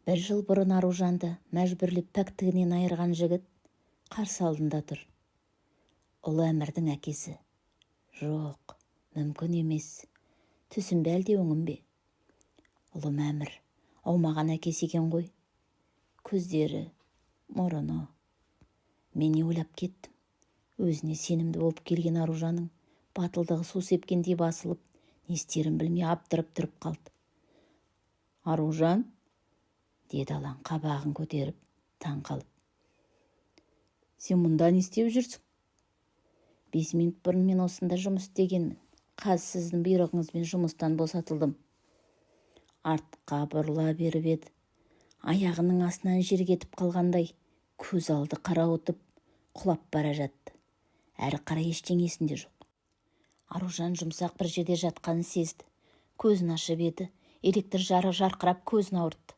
Бір жыл бұрын Аружанды мәжбүрлеп пәктігінен айырған жігіт қарсы алдында тұр. Ұлы Әмірдің әкесі. Жоқ, мүмкін емес. Түсім бе, әлде өңім бе? Ұлым Әмір аумаған әкесі екен ғой. Көздері, мұрыны. Мен не ойлап кеттім? Өзіне сенімді болып келген Аружанның батылдығы су сепкендей басылып, не істерін білмей абдырап тұрып қалды. «Аружан?» – деді Алаң қабағын көтеріп, таң қалып. «Сен мұнда не істеп жүрсің?» «5 минут бұрын мен осында жұмыс істегенмін. Қазір сіздің бұйрығыңызбен жұмыстан босатылдым». Артқа бұрыла беріп еді, аяғының астынан жер кетіп қалғандай, көз алды қарауытып, құлап бара жатты. Әрі қарай ештеңе есінде жоқ. Аружан жұмсақ бір жерде жатқанын сезді. Көзін ашып еді, электр жарығы жарқырап, көзін ауыртты.